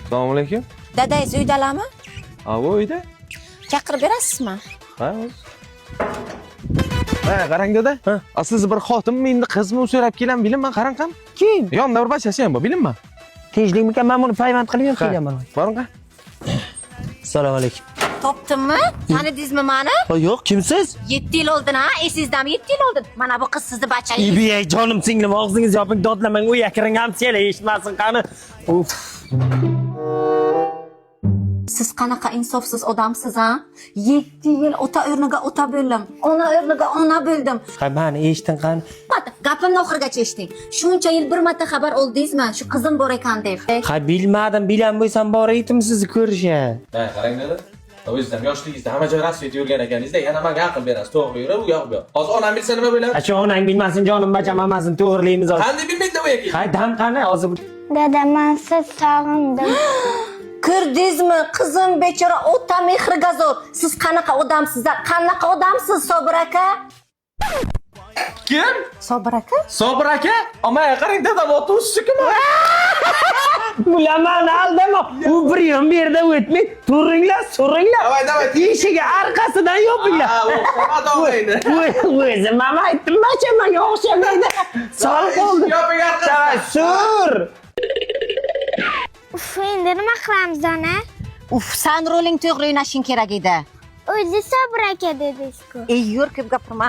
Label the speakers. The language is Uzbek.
Speaker 1: Assalomu alaykum.
Speaker 2: Dadangiz uydalarmi?
Speaker 1: Ha, bu uyda.
Speaker 2: Chaqirib berasizmi?
Speaker 1: Ha, o'zi. Ha, qarang dada. Ha. Siz bir xotinmi endi qizmi so'rab kelam, bilinman, qarang qani.
Speaker 3: Kim?
Speaker 1: Yonida bir bachasi ham bor, bilinman.
Speaker 3: Tinchlikmikan? Men buni payvand qilib ham kelaman.
Speaker 1: Boring qa.
Speaker 3: Assalomu alaykum.
Speaker 2: Topdimmi? Tanidingizmi mani?
Speaker 3: Ha, yo'q, kimsiz?
Speaker 2: 7 yil oldin ha, esingizdami? 7 yil oldin. Mana bu qiz sizni bachangiz.
Speaker 3: Ibiy jonim singlim, og'zingizni yoping, dodlamang, u yakiring hamsiyalar eshitmasin qani. Uf.
Speaker 2: Siz qanaqa insofsiz odamsiz ha? 7 yil ota o'rniga ota bo'ldim, ona o'rniga ona bo'ldim.
Speaker 3: Ha, mani eshiting qani.
Speaker 2: Mat, gapimni oxirigacha eshiting. Shuncha yil bir marta xabar oldingizmi? Shu qizim bor ekan deb.
Speaker 3: Ha, bilmadim, bilan bo'lsam bor edim sizni ko'rishga.
Speaker 1: Ha, qarang dada. O'zingiz ham yoshligingizda hamma joy rasm etib yurgan ekaningizda, yana menga aql berasiz. To'g'ri yurib, u yoq bu yoq. Hozir onam bilsa nima bo'ladi?
Speaker 3: Ha, shu onang bilmasin, jonim bacham hammasini to'g'rilaymiz hozir.
Speaker 1: Qanday bilmaydi u ekan?
Speaker 3: Ha, dam qani hozir.
Speaker 4: Dada, men siz sog'indim.
Speaker 2: Ko'rdingizmi? Qizim bechora ota mehriga zo'r. Siz qanaqa odamsiz? Qanaqa odamsiz, Sobir aka?
Speaker 1: Kim?
Speaker 2: Sobir aka?
Speaker 1: Sobir aka? Ama qarang dadam oti usti-ku.
Speaker 3: Bular mani aldama. U bir yon bu yerda o'tmay, turinglar, suringlar.
Speaker 1: Davay, davay.
Speaker 3: Eshigi arkasidan yopinglar.
Speaker 1: Ha, o'xshamadi.
Speaker 3: O'zim ham aytdim, bacham menga o'xshamaydi. Sol qoldi.
Speaker 1: Yoping orqasidan.
Speaker 3: Davay, sur.
Speaker 4: Uf, endi nima qilamiz, ona?
Speaker 2: Uf, san roling to'g'ri o'ynashing kerak edi.
Speaker 4: O'zi Sobir aka dedingiz-ku.
Speaker 2: Ey, yur, ko'p gapirma.